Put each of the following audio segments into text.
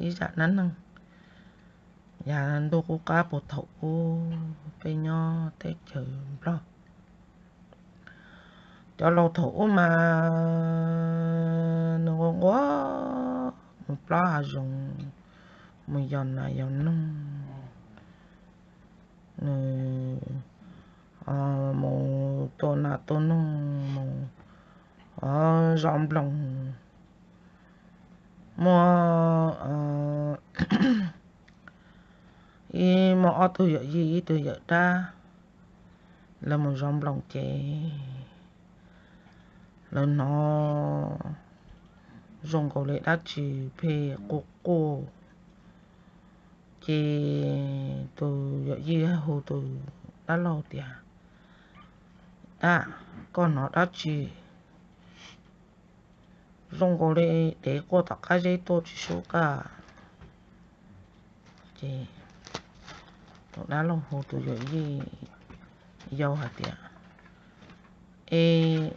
ib zaj dab neeg yav ntuj qub qab puag thaum ub peb nyob teb chaws Nplog. Cov laus thaum ub mas nws nquag nquag mus plob hav zoov, mus yos nas yos noog, nws mus tua nas tua noog, mus zov nploos. Muaj ib, muaj ob tug yawm yij ib tug yawm dab, lawv mus zov nploos ces lawv hnov zoo nkaus li dab tsi phem quaj quaj. Ces tus yawm yij hu tus dab laug tias, Dab, koj hnov dab tsi? Zoo nkaus li dev quaj tom qab zeb tuaj tsis sub qab. Ces tus dab laug hu tus yawm yij yau hais tias, Es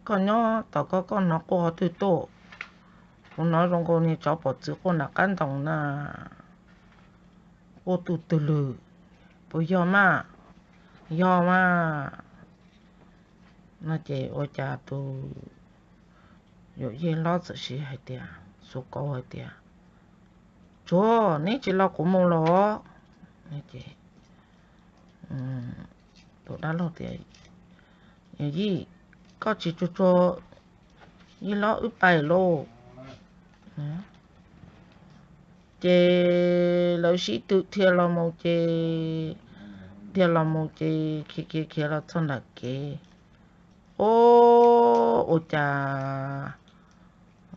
koj nyob tom koj, koj hnov quaj qhov twg tuaj? Kuv hnov zoo nkaus niag tsov pom txwv quaj nram qab ntoo na, quaj tus twg lwm, puas yog mas? Yog mas. No ces ua cas tus yawm yij hlob txawm siv hais tias, xuv kauv hais tias, Tsuag, neb tsis los kuv mus los? Tus dab laug tias, Yawm yij, koj tsis tsuag tsuag, yij hlob wb pais lauj. Ces lawv sib tw dhia los mus ces, dhia los mus ces khiav khiav khiav los txog nram kev, o, ua cas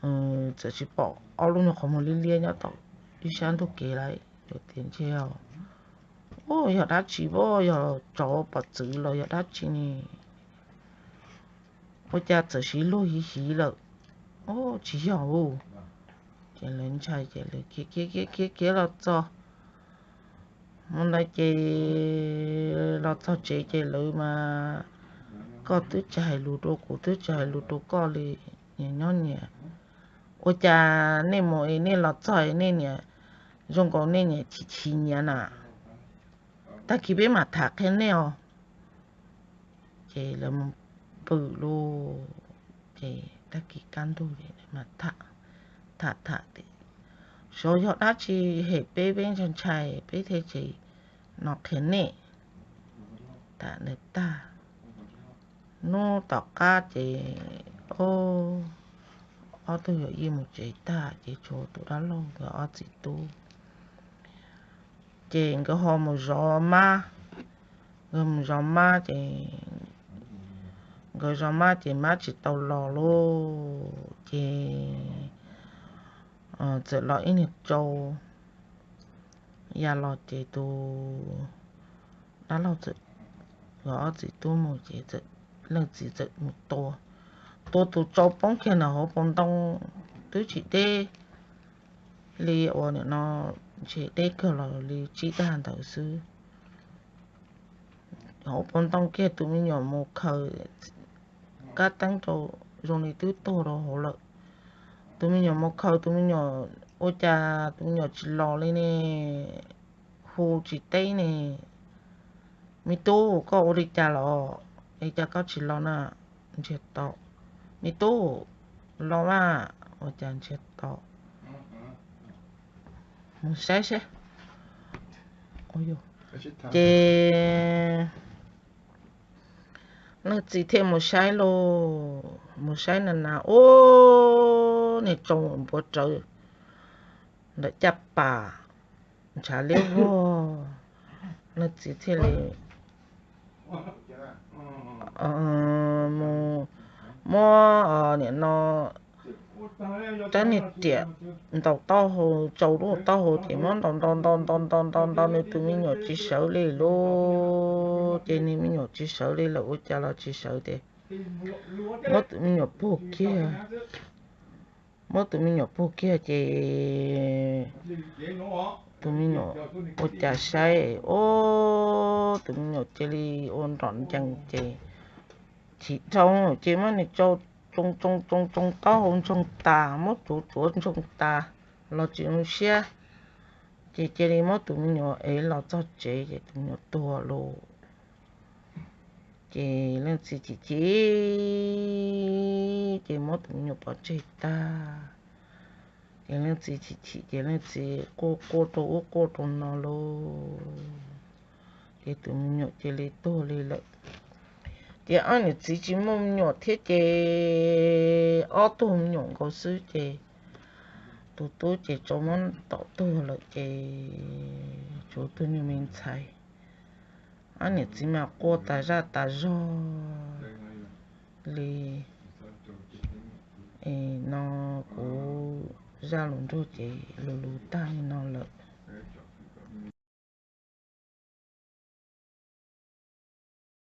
txawm sis pom ob lub nyuag qhov muag liab liab nyob tom ib sab ntug kev lawm. Tias, Ntshe, o, yog dab tsi, yog tsov pom txwv los yog dab tsi ne? Ua cas txawm sis luag hiv hiv lawm? O, tsis yog u. Ces lawv ntshai ces lawv khiav khiav khiav khiav los txog mus ntawd ces los txog tsev ces lawv mas, koj twb tsis hais lus rau kuv, twb tsis hais lus rau koj li, nyias nyob nyias. Ua cas nej mus es nej los txog nej niam zoo nkaus nej niam chim chim nyiav na? Tag kis peb mam tham qhia nej os. Ces lawv mus pw lauj. Ces tag kis kaj ntug es lawv mam tham, tham tham tias, Xyov yog dab tsi hem peb, peb ntshai ntshai peb thiaj tseem no qhia nej. Tham ntawd tag, hnub tom qab ces ob tug yawm yij mus tsev tag ces tshuav tus dab laug nkawd ob txiv tub. Ces nkawd ho mus zov mab, nkawd mus zov mab ces, nkawd zov mab ces mab tsis tau los lauj. Ces txawm los ib niag tsau ya los ces tus dab laug txawm, nkawd ob txiv tub mus ces leej txiv txawm mus tua, tua tus tsau poob kiag ntawm hauv paus ntoo, twb tsis deb li uas nim no, ntshe deb kawg los li tsib dag ntawd xwb. Hauv paus ntoo kiag tus me nyuam mus khaws kab teeb rau zoo li twb tuag rau hauv lawm. Tus me nyuam mus khaws tus me nyuam, ua cas tus me nyuam tsis los li ne? Hu tsis teb ne. Me tub, koj ua li cas los? Li cas koj tsis los na? Ntsiag to. Me tub, los mas. Ua cas ntsiag to? Mus saib seb. Ces leej txiv thiaj mus saib lauj, mus saib na na, ub, niag tsau npuav rawv ntawm caj pas, ntshav liab vog. Leej txiv thiaj li mus muab nim no rab niag riam ntaus taub hau, tsau lub taub hau ces muab ntaus ntaus ntaus ntaus ntaus ntaus ntaus nws tus me nyuam tsis sawv li lauj. Ces nws me nyuam tsis sawv li lawm, ua cas los tsis sawv ces muab tus me nyuam puag kiag, muab tus me nyuam puag kiag ces tus me nyuam ua cas saib, ub, tus me nyuam cia li ua nrom ncees ces chim dhau ces muab nws tsau tsoo tsoo tsoo tsoo taub hau ntsoog tas, muab tsuav tsuav ntsoog tas. los tsis zoo siab, ces cia li muab tus me nyuam ev los txog tsev ces tus me nyuam tuag lawm. Ces leej txiv chim chim, ces muab tus me nyuam pov tseg tag. Ces leej txiv chim chim ces leej txiv quaj quaj rau ub quaj rau no lauj, ces tus me nyuam cia li tuag li lawm. Ces ob niam txiv tsis muaj me nyuam thiab ces ob tug me nyuam nkaus xwb ces tus tub ces tau muab tom tuag lawm ces tshuav tus nyuag me ntxhais. Ob niam txiv mas quaj tas zaj tas zog li no. Kuv zaj lus nruag ces lus lus tag li no lawm.